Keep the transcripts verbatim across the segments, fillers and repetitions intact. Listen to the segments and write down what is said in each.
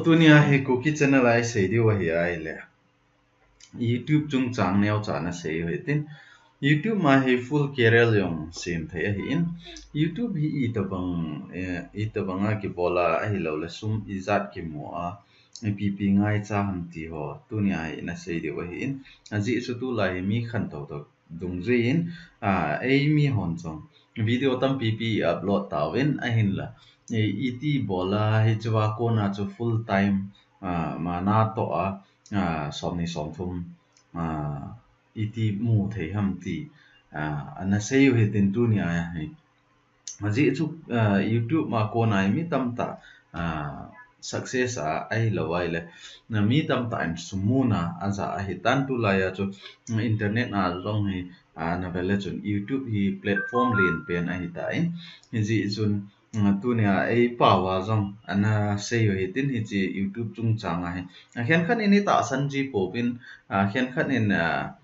Tunia hi Kuki channel a isei diu ahi ahile, YouTube chungchang neocha ana sei u hitin. YouTube ma hi full career jong sem thei ahin, YouTube hi itobang, eh, itobang a kibol a ahilou le sum ijat kimu a, ipi ipi ngaicha ham ti ho tunia hi ina sei diu ahin. Ajeh chu tulai hi mi khantou tou dungjuiyin, ah, eimi hon jong video tampi pi upload tauvin ahinla, eh, iti bol a hichea kona chu full time, ah, mana toh a, ah, somni somthum, ah, iti mu thei ham ti, ah, ana sei u hitin tunia hi. Ajeh chu, ah, YouTube ma kona hi mi tamtah, ah, success a ahilou ahile, na mi tamtah in sum muna aja ahitan tulai a chu, mm, internet a jong hi, ah, na vel le chun YouTube hi platform len pen ahitan. Hijeh chun, mm, tunia eipao a jong ana sei u hitin hiche YouTube chungchang a hi. Ah, khenkhat in itahsan ji pouvin, ah, khenkhat in, ah,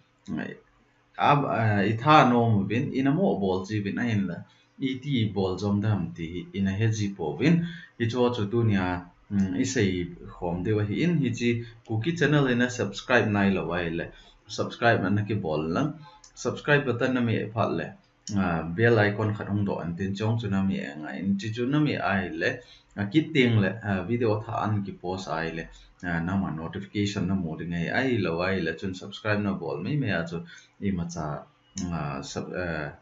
a, a, itha nom uvin, ina mo bol ji uvin ahinla, iti bol jom dem ti hi ina he ji pouvin, hichu chu tunia, mm, isei khom diu ahin, hiche Kuki channel ina subscribe nailou ahile, subscribe ana kibol lang, subscribe button na me phat le, ah, bell icon khat hung doh in tin chong chu na me ngai in, hichu na me ahile, akit ding le, ah, video thah ana kipost ahile, ah, nangma notification na mu ding ahi, ahilou ahile chun subscribe na bol mai mai a chu imacha, ah, sub-, ah,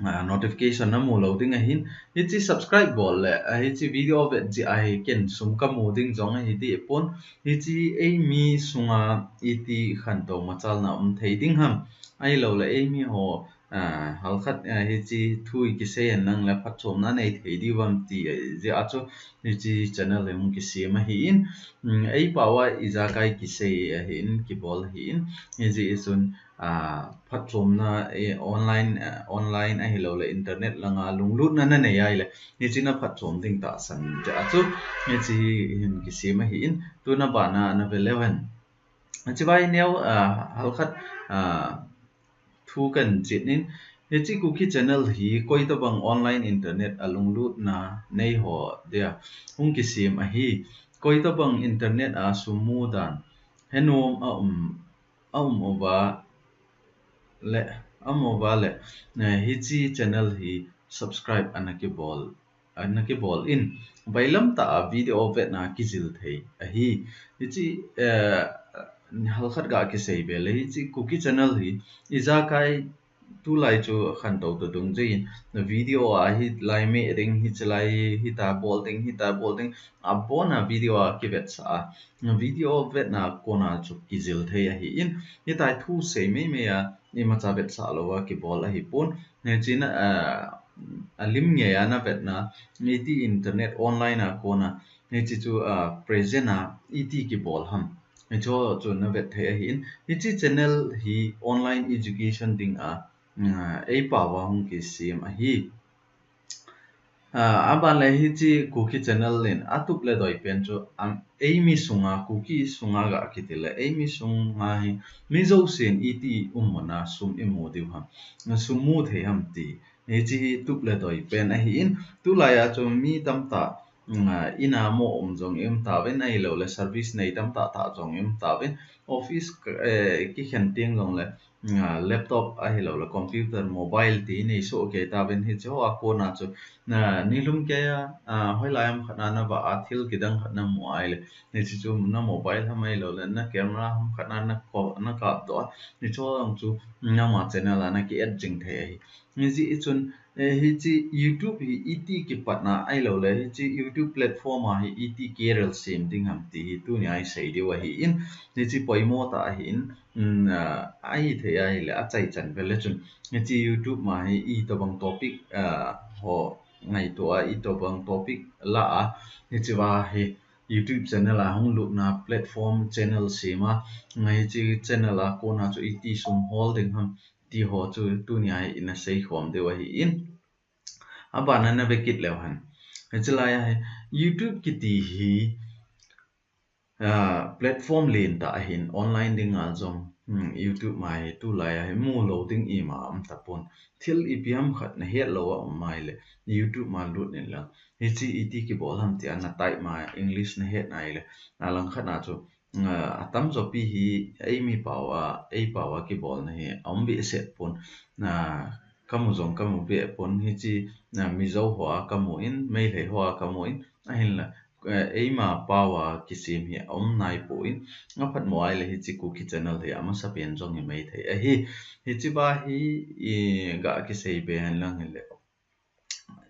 ah, notification na mu lou ding ahin. Hiche subscribe bol le, ah, hiche video vet jeh a hi ken sum ka mu ding jong ahi deh pon. Hiche eimi sunga iti khantou machalna um thei ding ham, ahilou le eimi ho, ah, halkhat, ah, hiche thu i kisei hen lang le phatchomna nei thei diu ham ti, eh, jeh a chu hiche channel hi hung kisem ahin, mm, eipao a ijakai kisei ahin, kibol ahin, hijeh chun, ah, phatchomna, eh, online, ah, online ahilou le internet langa lunglutna na nei ahile, hiche na phatchom ding tahsan jeh a chu hiche hi hin kisem ahin, tuna bana na vel leu hen. Hiche vai neo, ah, halkhat, ah, thu kan chet in, hiche Kuki channel hi koitabang online internet a lunglutna nei ho dia hung kisem ahi, koitabang internet a sum mu dan henom a um, a um uva le, a um uva le, eh, hiche channel hi subscribe ana kibol, ana kibol in, bailam tah a video vetna kijil thei ahi. Hiche, eh, halkhat ga kisei be le, hiche Kuki channel hi ijakai tulai chu khantou tou dungjuiyin, video a hilai me ding, hichelai hita bol ding, hita bol ding, abon a video a kivetsah a, video vetna kona chu kijil thei ahin, hitia thu sei mai mai a imacha vetsah lou a kibol ahi pon. Hiche na, ah, alim ngei a na vetna, iti internet online a kona, hiche chu, ah, present a iti kibol ham, hichu chu na vet thei ahin. Hiche channel hi online education ding a, ah, eipao a hung kisem ahi. Ah, aban le hiche Kuki channel in atup le doi pen chu, am, eimi sunga, Kuki sunga ga kiti le, eimi sunga hi mi jousen iti um muna sum imu diu ham, sum mu thei ham ti, hiche hi tup le doi pen ahin, tulai a chu mi tamtah, mm, ah, ina mo um jong i um tauvin, ahilou le service nei tamtah tah jong i um tauvin, office, eh, kikhen teng jong le, ah, laptop ahilou le computer, mobile ti nei soh kei tauvin, hiche ho a kona chu, ah, nilhum kei a, ah, hoilai ham khat na na vah a thil kidang khat na mu ahile, hiche chu na mobile ham ahilou le na camera ham khat na na ko-, na kap doh a, hiche ho jong chu nangma channel a na ki add jing thei ahi. Hijeh chun, eh, hiche YouTube hi iti kipatna ahilou le, hiche YouTube platform a hi iti career sem ding ham ti hi tunia isei diu ahin, hiche poimo tah ahin, um, ah, ahithei ahile achaichan vel le chun, hiche YouTube ma hi itobang topic, ah, ho ngaito a, itobang topic la a, hichea hi YouTube channel a hung lutna platform channel sem a, hiche channel a kona chu iti sum hol ding ham ti ho chu tunia hi ina sei khom diu ahin. Abana na ve kit leu hen. Hichelai a hi YouTube kiti hi, ah, platform len tah ahin, online dinga jong, Hmm, YouTube ma hi tulai a hi mu lou ding ima um tapon. Thil ipi ham khat nahet lou a um mai le YouTube ma lut in lang. Hiche iti kibol ham tia na type ma English nahet nai le. Alangkhat na chu, ah, atamjo pi hi eimi pao a, ei pao a kibolna hi aum behseh pon. Ah, kamu jong kamu behpon hiche, ah, Mizo hoa kamu in, Meitei hoa kamu in, ahinla, eh, eima pao a kisem hi aum naipon, aphatmo ahile hiche Kuki channel hi amasapen jong hi maithei ahi. Hiche va hi, i, ga kisei be hen lang hile.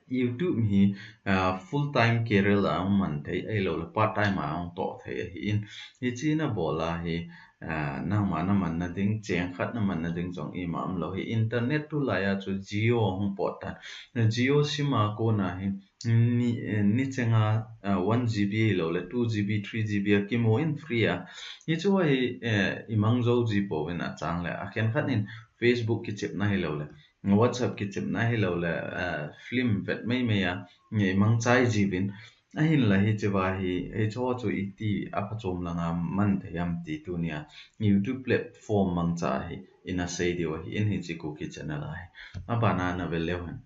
YouTube hi, ah, full time career la aman thei, ahilouleh part time a ahung toh thei ahin. Hiche nabol a hi, ah, nangma namanna ding, cheng khat namanna ding jong ima umlou hi. Internet tulai a chu Jio ahung pot tan. Jio sim a kona hi, ni, eh, nichenga, ah, one G B ahilouleh two G B, three G B akimu in free a. Hichu hi, eh, imang jou ji pouvin achangle. Akhenkhat in Facebook kichepna ahilouleh WhatsApp kichepna ahilouleh, eh, film vet maimai a, imang chai jiuvin. Ahinla hiche va hi, hiche ho chu iti aphachom langa man thei ham ti tunia YouTube platform mangcha hi ina sei diu ahin hiche Kuki channel a hi. Abana navel leu hen.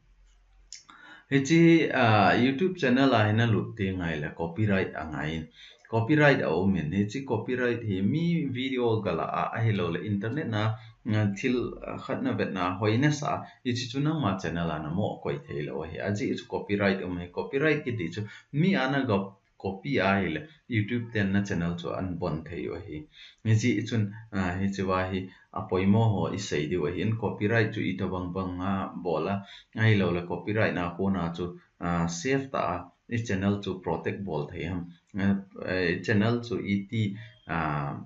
Hiche, ah, YouTube channel a hi nalut teng ahile copyright angaiyin. Copyright aumin, hiche copyright hi mi video gala a, ahilouleh internet na, ah, thil, ah, khat navetna hoina sa, hiche chu nangma channel a namo koi theilou ahi. Ajeh chu copyright um ahi, copyright kiti chu mi a naga copy ahile YouTube ten na channel chu ahin ban thei u ahi. Hiche chun, ah, hiche va hi apoimo ho isei diu ahin copyright chu itobang bang a bol a, ahilouleh copyright na kona chu, ah, safe tah a i channel chu protect bol thei ham. Ah, eh, channel chu iti, ah,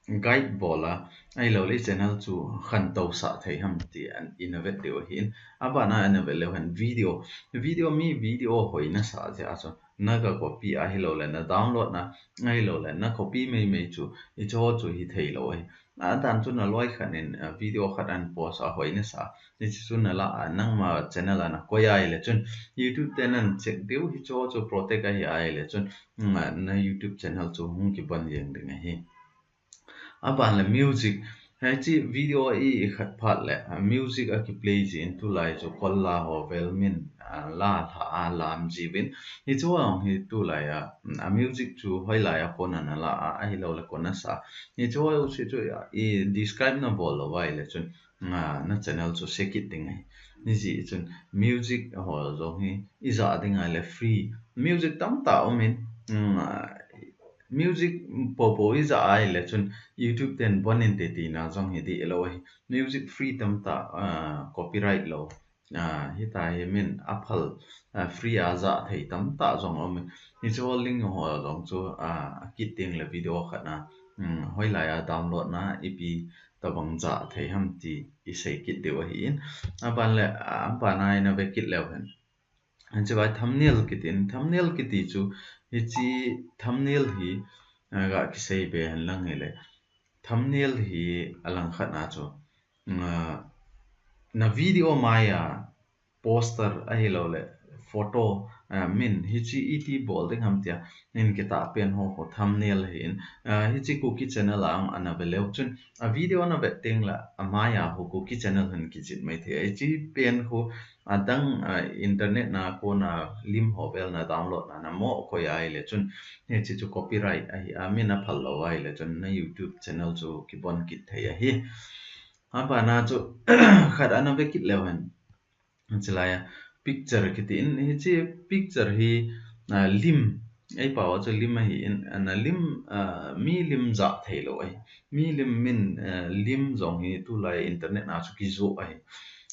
guide bol a, ahilouleh channel chu khantou sah thei ham ti ana vet diu ahin. Abana ana vet leu hen video. Video mi video hoina sa jeh a chu naga copy ahilouleh na download na, ahilouleh na copy maimai chu, hiche ho chu hithei lou ahi. Adan chu naloi khat in, ah, video khat ana post a hoina sa. Hiche chu nala a, nangma channel a nakoi ahile chun YouTube ten ana check diu, hiche ho chu protect ahi ahile chun, mm, na YouTube channel chu hung kiban jeng ding ahi. Aban le music. Hiche video i, ikhat phat le, ah, music akiplay jin tulai chu kolla ho velmin, ah, la lha a lam jiuvin. Hiche ho hi tulai a, mm, a music chu hoilai a kona nala a, ahilouleh kona sa. Hiche ho jouse chu, ah, i describe nabol lou ahile chun, ah, na channel chu se kit ding ahi. Hijeh chun music ho jong hi ija ding ahile free. Music tamtah umin, mm, ah, music popo ija ahile chun YouTube ten ban inte tina jong hi dihlou ahi. Music free tamtah, ah, copyright lou. Ah, hita hi min aphal, ah, free a ja thei tamtah jong aumin. Hiche ho link ho jong chu, ah, akit teng le video khat na, mm, hoilai a download na ipi tobang ja thei ham ti isei kit diu ahin. Aban le, ah, abana ina ve kit leu hen. Hiche va thumbnail kitin, thumbnail kiti chu, hiche thumbnail hi, ah, ga kisei be hen lang hile. Thumbnail hi alangkhat na chu, ah, na video mai a poster ahilouleh photo, ah, min hiche iti bol ding ham tia, in kitah pen ho, ho thumbnail ahin, ah, hiche Kuki channel a ana ve leu chun, a video na vet teng le, amai a ho Kuki channel hin kijih mai thei. Hiche pen ho, adang, ah, internet na kona lim ho vel na download na, namo koi ahile chun, hiche chu copyright ahi, amin aphal lou ahile chun, na YouTube channel chu kiban kit thei ahi. Abana chu, khat ana ve kit leu hen. Hiche lai a picture kitin, hiche picture hi, ah, lim, ei pao a chu lim ahin, ana lim, ah, mi lim ja thei lou ahi. Mi lim min, ah, lim jong hi tulai internet na chu kijoh ahi.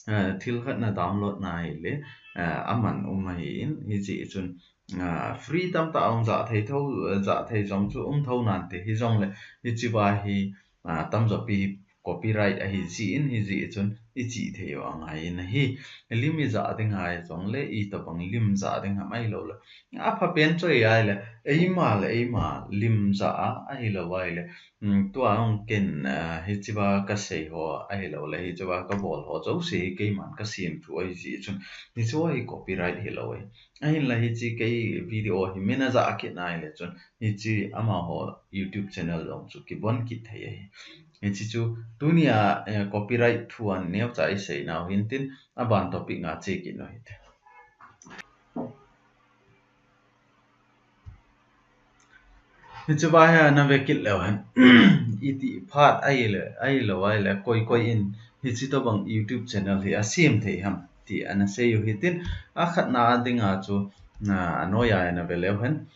Ah, thil khat na download na ahile, ah, aman um ahin, hijeh chun, ah, free tamtah ahung ja thei tho, ja thei jong chu um tho nante hijongle, hiche va hi, ah, tamjo pi copyright ahi jeh in, hijeh chun ichih thei u angaiyin ahi. Lim ija ding ahi jongle, itobang lim ja ding ham ahilouleh. Aphapen chu ahile, eima le eima lim ja a, ahilou ahile. Hmm, tua hung ken, ah, hiche va kasei ho, ahilouleh, hiche va kabol ho jouse hi keiman kasem thu ahi jeh chun, hiche ho hi copyright hilou ahi. Ahinla hiche kei video hi min aja kit na ahile chun, hiche amaho YouTube channel jong chu kiban kit thei ahi. Hiche chu tunia, eh, copyright thu a neocha isei nau hintin, aban topic nga che kit u hite. Hiche va hi ana ve kit leu hen. Iti phat ahile, ahilou ahile, koi koi in hiche tobang YouTube channel hi asem thei ham ti ana sei u hitin, akhatna dinga chu, na, anoiya ana ve leu hen.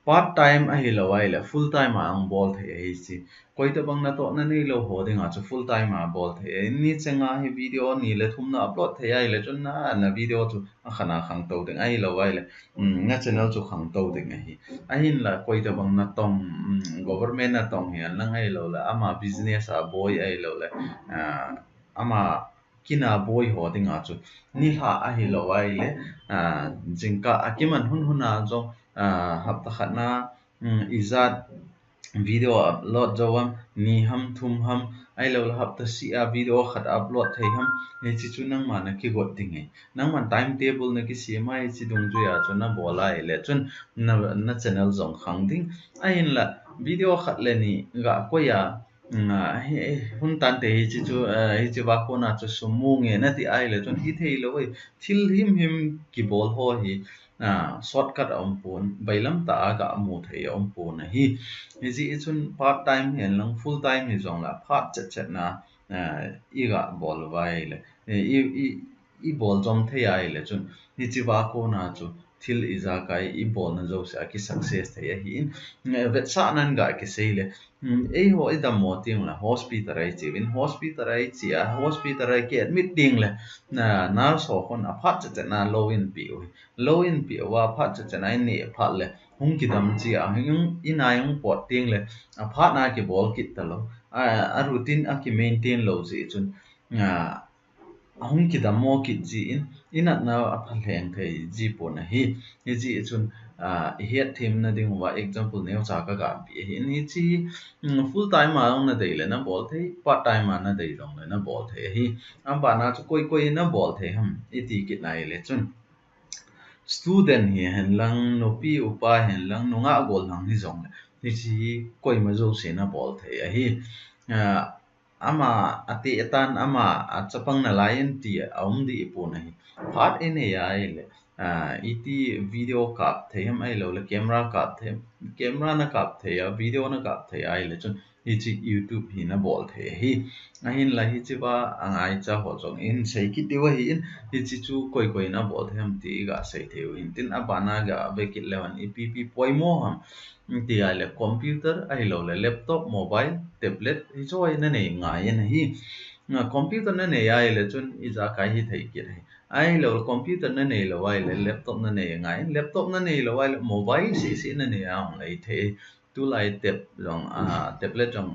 Part time ahilou ahile, full time a ahung bol thei ahi chu. Koi tobang natohna neilou ho dinga chu full time a bol thei ahi. Ni chenga hi video ni le thum na upload thei ahile chun na, na video chu akhatna khangtou ding ahilou ahile, um, na channel chu khangtou ding ahi. Ahinla koi tobang natong, um, government natong hihen lang ahilou le, ama business a boi ahilou le, ah, ama kin a boi ho dinga chu nilhah ahilou ahile, ah, jingkah akiman hun hun a jong, ah, hapta khat na, um, ijat video upload jou ham, ni ham, thum ham, ahilou le hapta seh a video khat upload thei ham, hiche chu nangma na kigot ding ahi. Nangman timetable na kisem a hiche dungjui a chu na bol ahile chun na, na channel jong khang ding. Ahinla video khat le ni ga koi a, um, hi, hun tante hiche chu, eh, hiche va kona chu sum mu nge nati ahile chun hithei lou ahi. Thil himhim kibol ho hi, ah, shortcut a um pon, bailam tah a ga mu thei a um pon ahi. Hijeh chun part time hihen lang full time hijong le phat chet chet na, ah, iga bol uva ahile, eh, i, i, ibol jom thei ahile chun hiche va kona chu thil ijakai ibolna jouse a ki success thei ahin, eh, vetsahnan ga kisei le, um, eiho idammo teng le hospital a iche uvin, hospital a iche a, hospital a ki admit teng le, na, nurse ho khun aphat chet chet na lou in pe u hi. Lou in pe uva aphat chet chet na ineh phat le hung kidam che a, hung, in a hung pot teng le aphat na kibol kit talou. A, a routine a ki maintain lou jeh chun, a, ahung kidammo kit jin, inatna aphalheng thei ji pon ahi. Hijeh chun, ah, ihet themna ding uva example neocha kaga pe ahi. Hiche, um, full time a jong nadei le nabol thei, part time a nadei jong le nabol thei ahi. Abana chu koi koi in nabol thei ham iti kit na ahile chun, student hihen lang, nupi upa hihen lang, nungah gollhang hijong le, hiche hi koima jouse nabol thei ahi. Ah, ama ateh atan, ama achapang nalai in ti aum deh pon ahi. Phat inei ahile, ah, iti video kap thei ham ahilou le camera kap thei ham, camera nakap thei a, video nakap thei ahile chun hiche YouTube hi nabol thei ahi. Ahinla hiche va angaicha ho jong in sei kit diu ahin, hiche chu koi koi in abol thei ham ti iga sei thei u hintin, abana ga ve kit leu hen ipi ipi poimo ham ti ahile computer ahilou le laptop, mobile, tablet, hiche hi nanei ngai in ahi. Nga computer nanei ahile chun ijakai hithei kit ahi. Ahilou le computer nanei lou ahile laptop nanei ngai in, laptop nanei lou ahile mobile seh seh nanei a hung lei thei. Tulai tab jong, ah, tablet jong,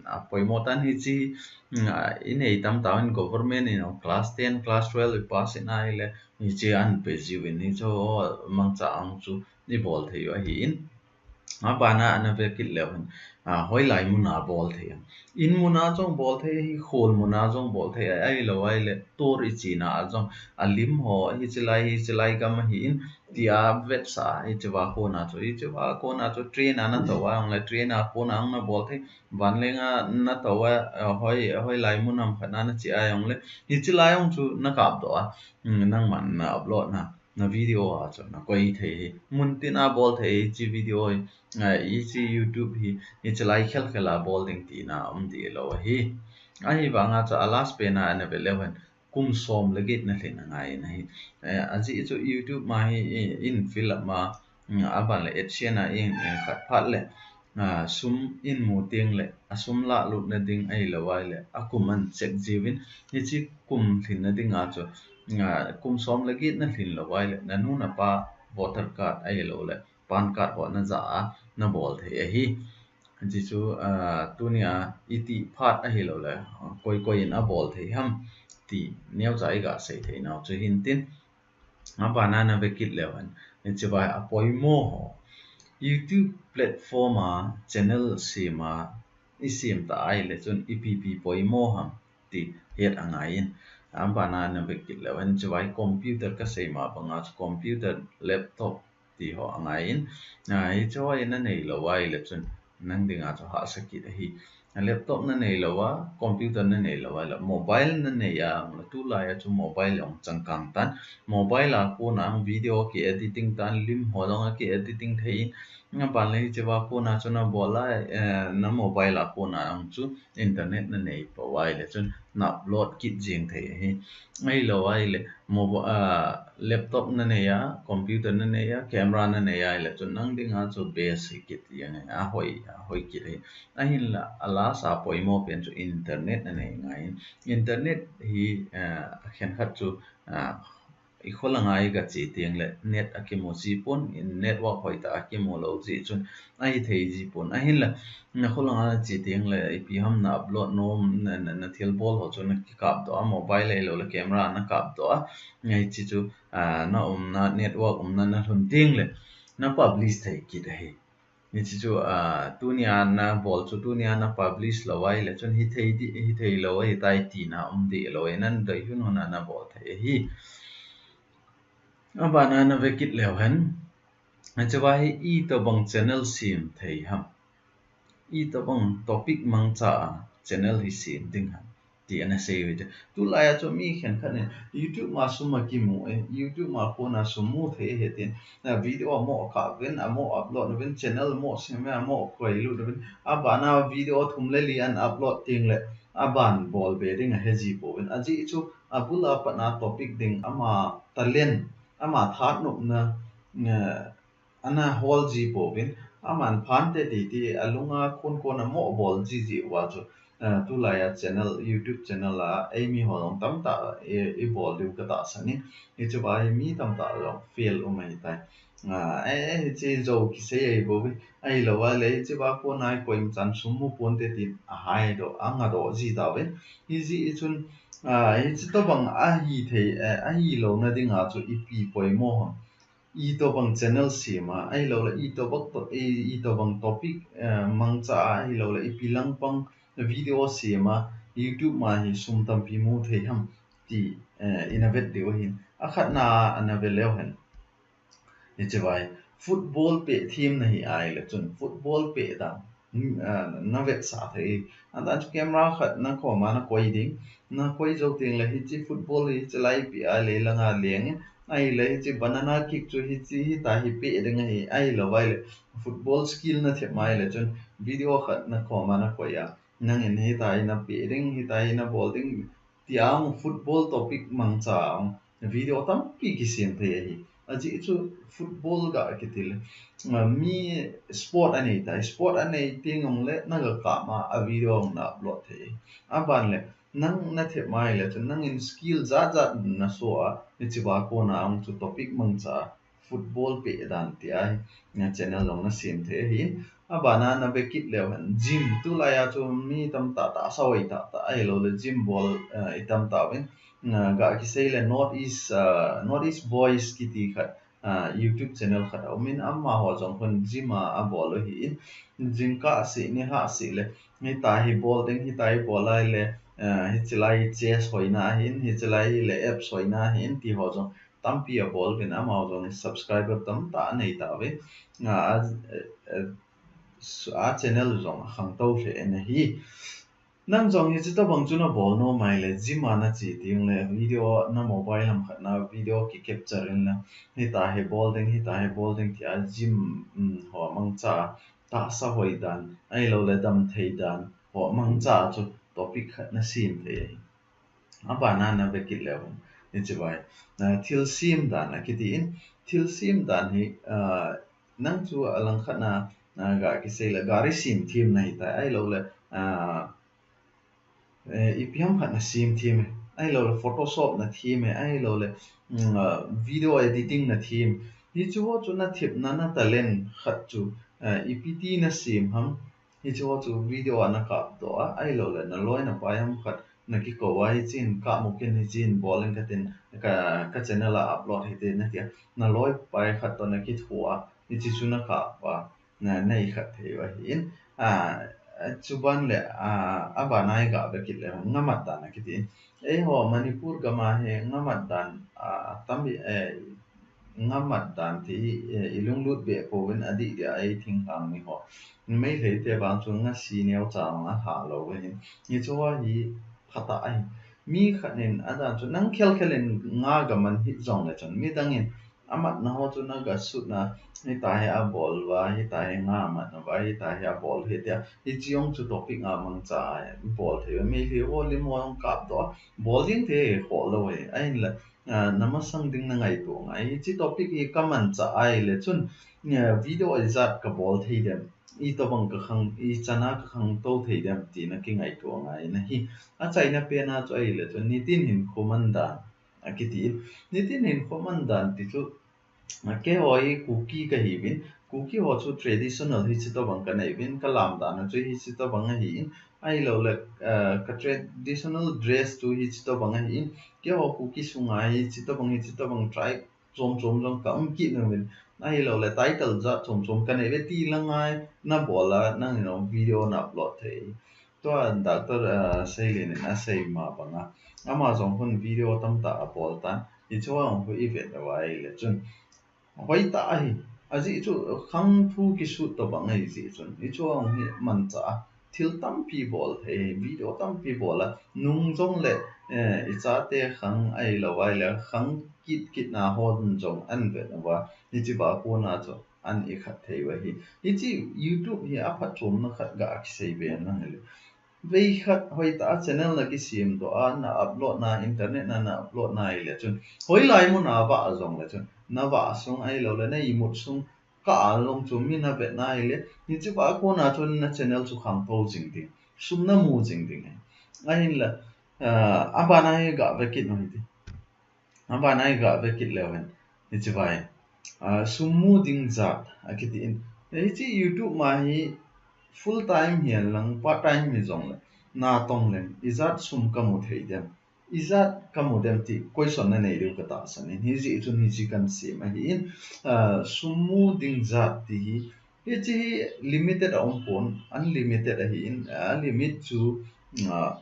ah, poimo tan hiche, mm, ah, inei tam tauvin government in class ten, class twelve ipass in ahile hiche ahin pe jiuvin hiche ho mangcha a chu ibol thei u ahin. Abana ana ve kit leu hen, ah, hoilai muna bol thei ham. In muna jong bol thei ahi, khol muna jong bol thei ahi, ahilou ahile tour ichena a jong, alim ho, hiche lai, hiche lai gam ahin, tia vetsah a, hiche va kona chu, hiche va kona chu, train a natou a jong le, train a kona jong nabol thei, vanleng a natou a, eh, hoi, hoilai mun ham khat na nache a jong le, hiche lai jong chu nakap doh a, mm, nangman na upload na, na video a chu nakoi thei hi, mun tin a bol thei hiche video hi, eh, hiche YouTube hi, hiche lai khel khel a bol ding tina um deh lou ahi. Ahivanga chu a last pen a ana ve leu hen, kum som le get na lhin angai in ahi. Eh, ajeh chu YouTube ma hi, i, in fill up ma, mm, aban le AdSense a in, in khat phat le, ah, sum in mu teng le, asum lahlutna ding ahilou ahile, akum ahin check jiuvin, hiche kum lhinna dinga chu, ah, kum som le get na lhin lou ahile, nanu napa voter card ahilou le, PAN card ho najah a nabol thei ahi. Hiche chu, ah, tunia iti phat ahilou le, ah, koi koi in abol thei ham ti neocha iga sei thei nau chu hintin. Abana ana ve kit leu hen, hiche va apoimo ho. YouTube platform a channel sem a, isem ta ahile chun ipi ipi poimo ham ti het angai in. Abana ana ve kit leu hen, hiche va computer kasei ma banga chu computer, laptop, ti ho angai in, ah, hiche ho in nanei lou ahile chun nang dinga chu hahsa kit ahi. laptop na nei lou a, computer na nei lou a, mobile na nei a, tulai a chu mobile jong changkang tan, mobile a kona video ki editing tan, lim ho jong a ki editing thei in, aban le hiche a kona chu na bol a, eh, na mobile a kona jong chu internet na nei poi le chun na upload kit jeng thei ahi. Ahilou ahile mobile, ah, laptop na nei a, computer na nei a, camera na nei a ahile chun nang dinga chu best hi kit jeng ahi, ahoi, ahoi kit ahi. Ahinla a last a poimo pen chu internet na nei ngai. Internet hi, ah, khenkhat chu, ah, i kholanga i ga che teng le net a kimu ji pon, network hoitah a kimu lou ji chun ahithei ji pon. Ahinla na kholanga che teng le ipi ham na upload nom, na, na, na thilbol ho chu na kikap doh a, mobile ahilou le camera na kap doh a, hiche chu, ah, na umna, network umna na lhun teng le na publish thei kit ahi. Hiche chu, ah, tunia na bol chu tunia na publish lou ahile chun hithei di, hithei lou ahitai tina um deh lou ahi, na dei hun hun a na bol thei ahi. Abana na ve kit leu hen. Hiche a hi itobang channel sem thei ham, itobang topic mangcha a channel hi sem ding ham ti ana sei uve. Tulai a chu mi khenkhat in YouTube ma sum akimu e, YouTube ma kona sum mu thei ahi tin, na video amo kap uvin, amo upload uvin, channel amo sem uvin, amo koi lut uvin, abana video thum le li ana upload teng le aban bol be ding ahe ji pouvin. Ajeh chu abul a pat na topic ding, ama talent, ama thanopna, eh, ana hol ji pouvin, aman phante titi, alunga khon khon a mo bol ji ji uva chu, eh, tulai a channel, YouTube channel a eimi ho jong tamtah, eh, i bol diu ka tahsan in, hiche a hi mi tamtah jong fail um ahitai. Ah, eh, eh, hiche jou kisei ahi bou, ahilou ahile hiche a kona i koima chan sum mu ponte tin ahai doh, anga doh ji tauvin. Hijeh chun, ah, hiche tobang ahithei, eh, ahilouna dinga chu ipi poimo ham. Itobang channel sem a, ahilou le itobang to-, i, itobang topic, eh, mangcha a, ahilou le ipi langpang video sem a, YouTube ma hi sum tampi mu thei ham ti, eh, ina vet diu ahin. Akhatna ana ve leu hen. Hiche a hi football pet them na hi ahile chun football pet dan, mm, ah, na vetsah thei. Adan chu camera khat na koma na koi ding. Na koi jou teng le hiche football hi hiche lai pet a lei langa leng in. Ahile hiche banana kick chu hiche hita hi pet ding ahi, ahilou ahile football skill na them ahile chun video khat na koma na koi a, nangin hita hi na pet ding, hita hi na bol ding, tia football topic mangcha a video tampi kisem thei ahi. Ajeh chu football ga kiti le, ah, mi sport anei tai, sport anei teng jong le na ga kap a, a video jong na upload thei. Aban le nang na them ahile chun nangin skill jat jat na show a, hiche a kona jong chu topic mangcha a football pet dan tia hi, na channel jong na sem thei ahin. Abana na ve kit leu hen, gym, tulai a chu mi tamtah tahsa hoi tahtah ahilou le gym bol, eh, i tam tauvin. Na ga kisei le North East, ah, North East Boys kiti khat, ah, YouTube channel khat aumin, amaho jong khun gym a, abol u ahin. Jingkah seh nilhah seh le hita hi bol ding, hita hi bol ahile, ah, hiche lai chest hoina ahin, hiche lai le abs hoina ahin ti ho jong tampi abol uvin, amaho jong subscriber tamtah anei tauve. A, a, a, a channel jong akhangtou lheh in ahi. Nang jong hiche tobang chu na bol nom ahile, gym a na che teng le video na mobile lam khat na video ki capture in le, hita hi bol ding, hita hi bol ding tia gym, um, ho mangcha tahsa hoi dan, ahilou le damthei dan ho mangcha chu topic khat na sem thei ahi. Abana na ve kit leu hen, hiche a hi, ah, thilsem dan akiti in, thilsem dan hi, ah, nang chu alangkhat na, ah, ga kisei le gari sem them na hitai, ahilou le, ah, eh, ipi ham khat na sem them e, ahilou le Photoshop na them e, ahilou le, mm, ah, video editing na them. Hiche ho chu na thepna, na talent khat chu, ah, ipi ti na sem ham, hiche ho chu video a na kap doh a, ahilou le na loi na pai ham khat na kikou a, hichen kap mo kin, hichen bol in katin, ka, ka channel a upload hite na tia, na loi pai khat toh na kitho a, hiche chu na kap a, na, na ikhat thei u ahin. A, chuban le, a, abana i ga ve kit le ngamat dan akiti in. Eiho Manipur gam a hi ngamat dan, a, tampi, eh, nga mat dan ti, eh, i lunglut be pouvin adih dia ei thinglhang ni ho. Meitei te vang chu nga si neo chang a ha lo ve hin. Hichu hi phatah ahi. Mi khat in adan chu nang khel khel in nga ga man hi jong le chun midang in amatna ho chu na ga sut na, hita hi a bol va, hita hi nga mat na va, hita hi a bol hi tia. Hichi ong chu topic nga mang cha a bol thei ve. Meitei ho lim ho ong kap to a bol ding thei kho lo e. Ahin la, ah, na masang ding na ngaito ngai. Hichi topic hi ka man cha ai le chun, eh, video ijat ka bol thei dem. I tobang ka khang, i chana ka khang to thei dem ti na ki ngaito ngai na hi. A chaina pen a chu ai le chun nitin hin khoman dan. A kiti in. Nitin hin khoman dan ti chu, a, keiho hi Kuki ka hi vin, Kuki ho chu traditional hichi tobang ka nei vin, ka lam dan a chu hichi tobang ahi in, ahi lo le, a, ka traditional dress chu hichi tobang ahi in, keiho Kuki sunga hichi tobang, hichi tobang tribe chom chom jong ka um kit nu vin, ahi lo le title jat chom chom ka nei ve ti la ngai na bol a, nang in video na upload thei. Tua Doctor, ah, Seilin in a sei ma banga. Ama jong hun video tamtah a bol tan. Hichu a hung hu i vet uva ahile chun. Hoitah ahi. Ajeh chu khang thu kisut tobang ahi jeh chun. Hichu a hung hi manchah a. Thil tampi bol thei, video tampi bol a. Nung jong le, eh, i chate khang ahi lo ahile khang kit kit na hon jong an vet uva. Hichi va kona chu an i khat thei uva hi. Hichi YouTube hi a phatchomna khat ga kisei ve nang le. Vei khat hoitah a channel na kisem to a, na upload na, internet na na upload na ahile chun. Hoilai mun a vah jong le chun. Na vah sung ahi lo le, na imut sung kah a long chu mi na vet na ahile. Hichi va kona chun na channel chu khangtou jing ding. Sum na mu jing ding ahi. Ahin la, ah, a bana hi ga ve kit nu hiti. A bana hi ga ve kit leu hen. Hichi vai. Ah, sum mu ding jat a kiti in. Hichi YouTube ma hi full time hihen lang, part time hi jong le. Na tong le. Ijat sum ka mu thei dem. Ijat ka mu dem ti question na nei diu ka tahsan in. Hijeh chun hichi kan sem ahi in. Ah, sum mu ding jat ti hi. Hichi hi limited a um pon. Unlimited ahi in. Ah, limit chu, ah,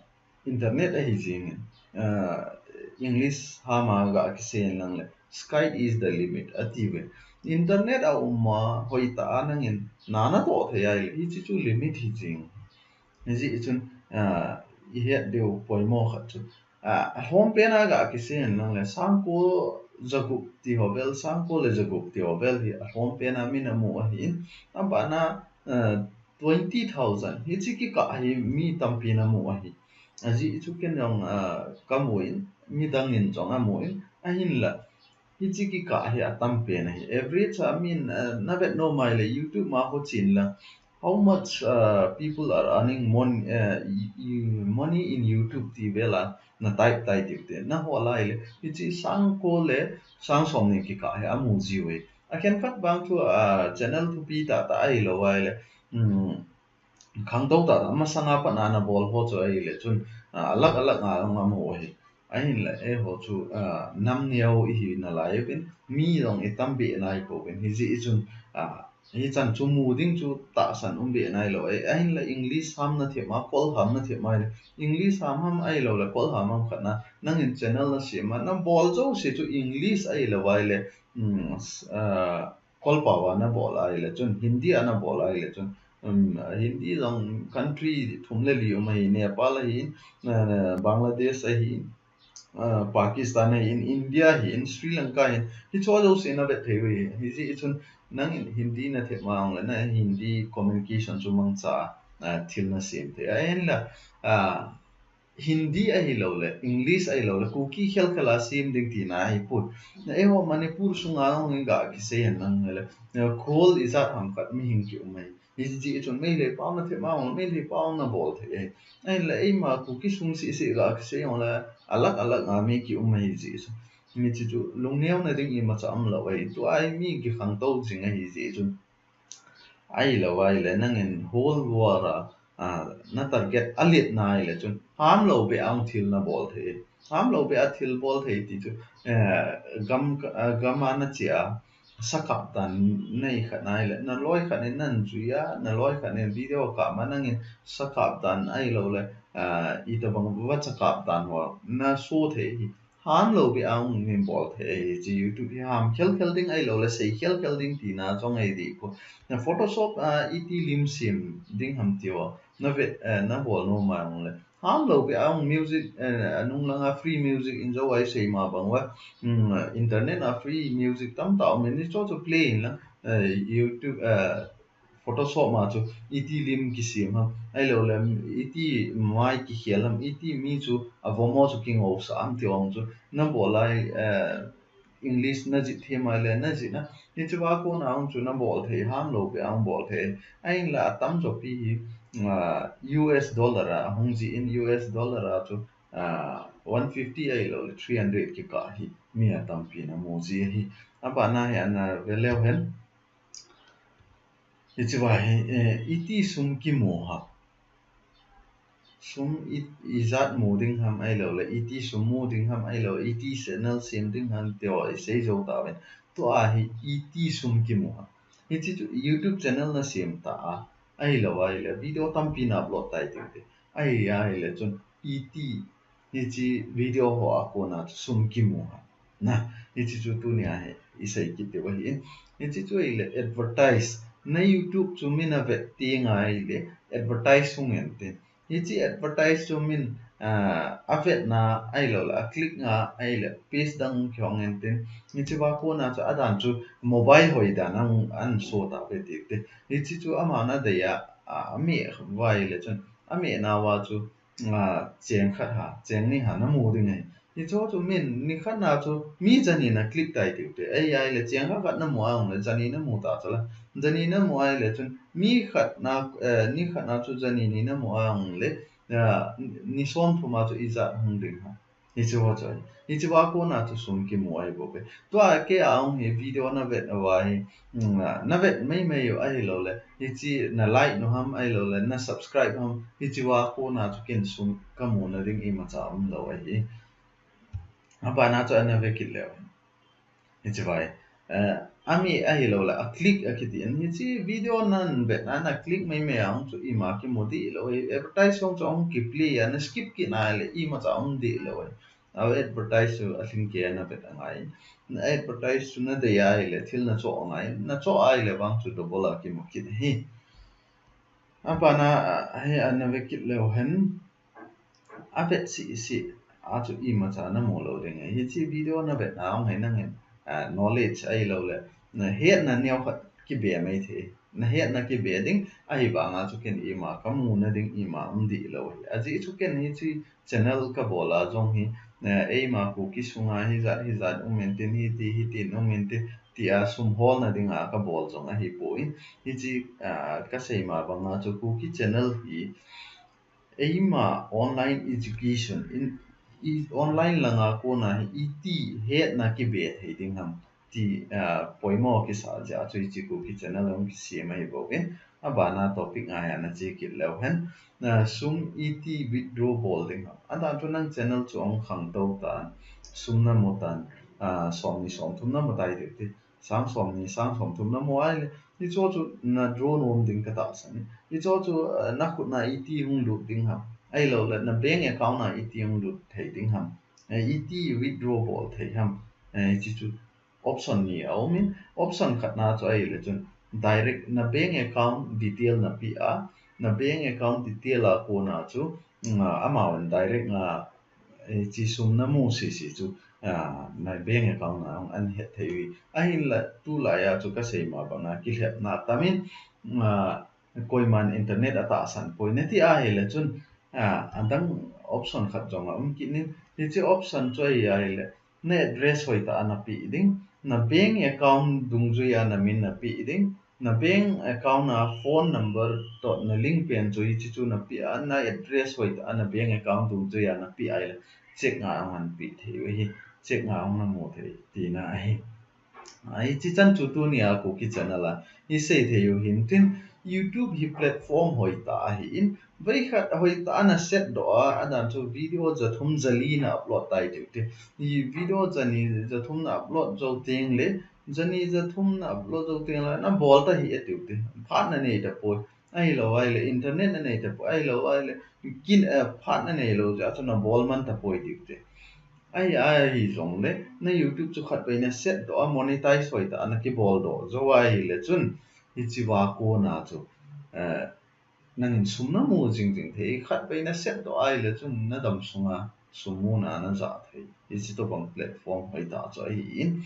internet ahi jing in, ah, English ham a ga kisei in lang le, sky is the limit, ati ve. Internet a um a, hoitah a nang in, na na toh thei ahile, hichi chu limit hi jing. Hijeh chun, ah, i het diu poimo khat chu. Ah, a lhom pen a ga kisei in lang le, sangko jagup ti ho vel, sangko le jagup ti ho vel hi, a lhom pen a mi na mu ahi in, a bana, ah, twenty thousand. Hichi kikah hi mi tampi na mu ahi. Ajeh chu ken jong, ah, ka mu in, midang in jong a mu in, ahin la. Hichi kikah hi a tam pen ahi. Average a min, ah, na vet nom ahile YouTube ma ho chin la. How much, ah, people are earning mon-, ah, y-, y-, money in YouTube ti vel a na type tai tiu te. Na hol ahile. Hichi sangko le sang som ni kikah hi a mu jiu e. A khenkhat vang chu, ah, channel thupi tah tah ahi lo ahile. Hmm. Khangtou tah tah, masanga pat na na bol ho chu ahile chun, ah, alak alak nga jong a mu ahi. Ahin la, eiho chu, ah, nam neo i hi nalai uvin, mi jong i tam be nai pouvin, hijeh chun, ah, hichan chu mu ding chu tahsan um be nai lo. Eh, ahin la English ham na them a, Kol ham na them a, English ham ham ahi lo le, Kol ham ham khat na, nang in channel na sem a, na bol jouse chu English ahi lo ahile, hmm, s-, ah, Kol pao a na bol ahile chun, Hindi a na bol ahile chun, um, Hindi jong country thum le li um ahi, Nepal ahi, uh, Bangladesh ahi, uh, Pakistan ahi, India ahi, Sri Lanka ahi, hicho jouse na vet thei uve, hijeh chun nang in Hindi na them a ahile na Hindi communication chu mangcha, uh, thil na sem thei. Ahin la, uh, Hindi ahi lo le, English ahi lo le, Kuki khel khel a sem ding tina ahi poi. Na eiho Manipur sunga hung in ga kisei hen lang le, na khol ijat ham khat mi hing ki um ahi. Hijeh chun Meitei pao na them a hung, Meitei pao na bol thei ahi. Ahin la eima Kuki sung seh seh ga kisei hung le, alak alak a mi ki um ahi jeh chun. Mi chi chu lungneo na ding imacha um lo ahi. Tua hi mi kikhangtou jing ahi jeh chun. Ahi lo ahile, nang in whole world a, ah, na target a let na ahile chun, ham lo be a hung thil na bol thei. Ham lo be a thil bol thei ti chu, eh, gam, ah, gam a na che a, sakap dan na i khat na ahile, na loi khat in nan jui a, na loi khat in video kap ma nang in sakap dan ahi lo le, ah, i tabang va sakap dan ho na show thei hi. Ham lou beh a hung min bol thei ahi. Hiche YouTube hi ham khel khel ding ahilou le sei khel khel ding tina jong ahi deh poi. Na Photoshop a iti lim sem ding ham ti ho na vet, eh, na bol nom a hung le. Ham lou beh a hung music, eh, anung langa free music in jo a isei ma bang uva. Hmm, internet a free music tamtah um in hicheho chu play in lang, eh, YouTube, eh, Photoshop ma chu iti lim kisem ham, ahilou le iti mai kikhel ham, iti mi chu avom ho chu kingousah ham ti ho chu na bol a, eh, English na jih them a le na jih na, hiche va kona hung chu na bol thei, ham lou beh a hung bol thei. Ahinla atam jo pi hi, ah, U S dollar a hung jih in, U S dollar a chu, ah, one fifty ahilou le three hundred kikah hi mi atampi na mu ji ahi. Abana hi ana ve leu hen. Hiche va hi, eh, iti sum kimu ham. Sum i, ijat mu ding ham ahilou le, iti sum mu ding ham ahilou, iti channel sem ding ham ti ho isei jou tauvin. Tua hi iti sum kimu ham. Hiche chu YouTube channel na sem ta a, ahilou ahile, video tampi na upload tai ding te. Ahi ahile chun iti Hiche video ho a kona chu sum kimu ham. Na, hiche chu tunia hi isei kit diu ahi. Hiche chu ahile advertise. Na YouTube chu min avet teng ahile advertise hung in tin. Hiche advertise chu min, ah, avetna ahilou le, a click na ahile page dang kihong in tin. Hiche va kona chu adan chu mobile hoi dan a hung an show tauve ti te. Hiche chu ama na dei a, ah, ameh uva ahile chun, ameh nauva chu ah, cheng khat ha, cheng ni ha, na mu ding ahi. Hicheho chu min, ni khat na chu, mi jani na click tai tiu te. Ahi ahile, cheng khat khat na mu a hung le, jani na mu ta chu la. Jani na mu ahile chun, mi khat na, eh, ni khat na chu jani ni na mu a hung le, ah, ni som thum a chu ijat hung ding ha. Hicheho chu ahi. Hiche va kona chu sum kimu ahi bou ve. Tua kei a hung hi video na vet uva hi, mm, na vet mai mai u ahilou le, hiche na like nu ham ahilou le, na subscribe ham, hiche va kona chu ken sum ka mu na ding imacha um lou ahi. Abana chu ana ve kit leu. Hiche va hi, eh, ameh ahilou le, a click akiti in. Hiche video na vet na, na click mai mai a hung chu ima kimu deh lou ahi. Advertise hung chu hung kiplay a, na skip kit na le, imacha um deh lou ahi. A advertise chu alhing kei a na vet angai. Na advertise chu na dei ahile, thil na choh angai. Na choh ahile vang chu double a kimu kit ahi. Abana, ah, hi ana ve kit leu hen. Avet sih sih a chu imacha na mu lou ding ahi. Hiche video na vet na hung hi nangin, ah, knowledge ahilou le, na hetna neo khat kibe mai thei. Na hetna kibe ding, ahivanga chu ken ima ka mu na ding ima um deh lou ahi. Ajeh chu ken hiche channel ka bol a jong hi, eh, eima Kuki sunga hijat hijat um in tin, hiti hitin um in tin, tia sum holna dinga ka bol jong ahi poi. Hiche, ah, ka sei ma banga chu Kuki channel hi eima online education in, i, online langa kona hi iti hetna kibe thei ding ham ti, ah, poimo kisa jeh a chu hiche Kuki channel hung kisem ahi bou in, abana topic ngai a na che kit leu hen, ah, sum iti withdraw bol ding ham. Adan chu nang channel chu hung khangtou tan, sum na mu tan, ah, som ni som thum na mu tai tiu te. Sang som ni, sang som thum na mu ahile, hicheho chu na draw nom ding ka tahsan in. Hicheho chu, ah, na khut na iti hung lut ding ham. Ahilou le, na bank account na iti hung lut thei ding ham. Eh, iti withdraw bol thei ham. Eh, hiche chu option ni a um in, option khat na chu ahile chun direct na bank account detail na pe a, na bank account detail a kona chu, mm, amahon direct a, eh, hiche sum na mu sese chu, ah, na bank account na hung an het thei u ahi. Ahinla tulai a chu ka sei ma banga kilhepna tam in, ah, koiman internet a tahsan poi na ti ahile chun, ah, adang option khat jong a um kit in, hiche option chu ahi ahile, na address hoitah a na pe ding, na bank account dungjui a na min na pe ding, na bank account a phone number toh na link pen chu hiche chu na pe a, na address hoitah a na bank account dungjui a na pe ahile, check nga hung an pe thei u ahi, check nga hung na mu thei tina ahi. Hiche chan chu tunia Kuki channel a isei thei u hin tin, YouTube hi platform hoitah ahi in, vei khat hoitah a na set doh a, adan chu video jathum jali na upload tai tiu te. Hi video jani jathum na upload jou teng le, jani jathum na upload jou teng le, na bol ta hih e tiu te. Phat na nei ta poi. Ahilou ahile, internet na nei ta poi. Ahilou ahile, kin, eh, phat na nei lou jeh a chu na bol man ta poi tiu te. Ahi, ahi jongle, na YouTube chu khatvei na set doh a, monetize hoitah a na kibol doh jou ahile chun, hiche va kona chu, eh, nangin sum na mu jingjing thei, khatvei na set doh ahile chun na dam sunga sum muna na ja thei. Hiche tobang platform hoitah chu ahin.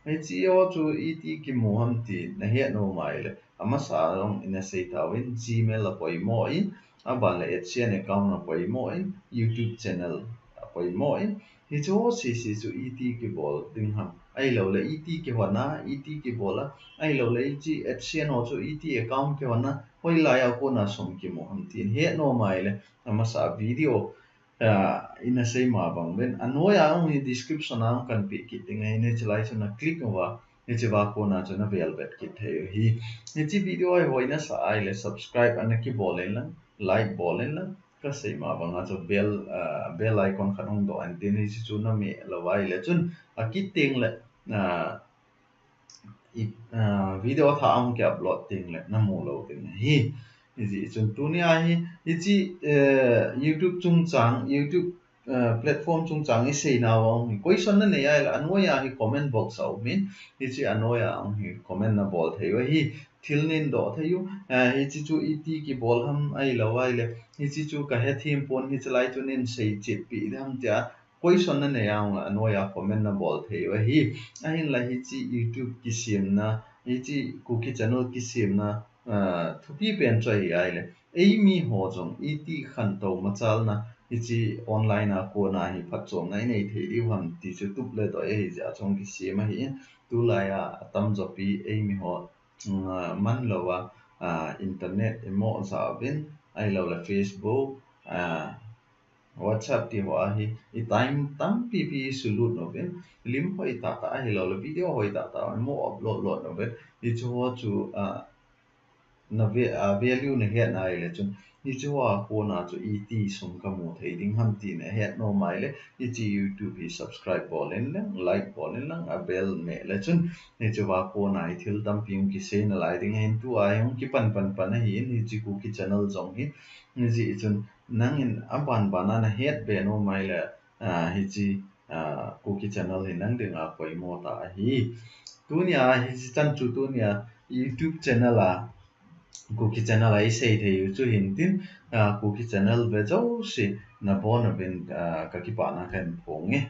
Hiche ho chu iti kimu ham ti na het nom ahile, amasa jong ina sei tauvin, Gmail apoimo in, aban le AdSense account apoimo in, YouTube channel apoimo in, hiche ho sese chu iti kibol ding ham, ahilou le iti kihon a, iti kibol a, ahilou le hiche AdSense ho chu iti account kihon a, hoilai a kona sum kimu ham tin het nom ahile, amasa video, ah, ina sei ma bang uvin, anoiya hung hi description a hung kan pe kit ding ahin, hiche lai chu na click uva, hiche va kona chu na vel vet kit thei u ahi. Hiche video hi hoi na sa ahile subscribe ana kibol in lang, like bol in lang, ka sei ma banga chu bell, ah, bell icon khat hung doh in tin, hiche chu na meh lou ahile chun akit teng le, ah, i, ah, video thah a hung ki upload teng le na mu lou ding ahi. Hijeh chun tunia hi, hiche, eh, YouTube chungchang, YouTube, eh, platform chungchang i sei nau a hung hi question na nei ahile, anoiya hi comment box a um in, hiche anoiya a hung hi comment na bol thei u ahi. Thil nin doh thei u, eh, hiche chu iti kibol ham ahilou ahile, hiche chu ka hethem pon, hiche lai chu nin sei chetpi ham tia question na nei a hung le, anoiya comment na bol thei u ahi. Ahinla hiche YouTube kisemna, hiche Kuki channel kisemna, ah, thupi pen chu ahi ahile, eimi ho jong iti khantou machalna, hiche online a kona hi phatchomna i nei thei diu ham ti chu tup le doi ahi jeh a chu hung kisem ahin, tulai a atamjo pi eimi ho, mm, ah, man lou a, ah, internet i mo ja uvin, ahilou le Facebook, ah, WhatsApp ti ho a hi i time tampi pi i sulut uvin, lim hoi tah tah ahilou le video hoi tah tah i mo upload lut uvin, hiche ho chu, ah, na ve-, ah, value na het na ahile chun, hiche ho a kona chu iti sum ka mu thei ding ham ti na het nom ahile, hiche YouTube hi subscribe bol in lang, like bol in lang, a bell meh le chun, hiche va kona hi thil tampi hung kisei nalai ding ahin, tua hi hung kipan pan pan ahin, hiche Kuki channel jong hi, hijeh chun nangin aban ban a na het be nom ahile, ah, hiche, ah, Kuki channel hi nang dinga poimo tah ahi. Tunia hiche chan chu tunia YouTube channel a, Kuki channel a i sei thei u chu hin tin, ah, Kuki channel ve jouse na bon uvin, ah, ka kipana kahin phong e.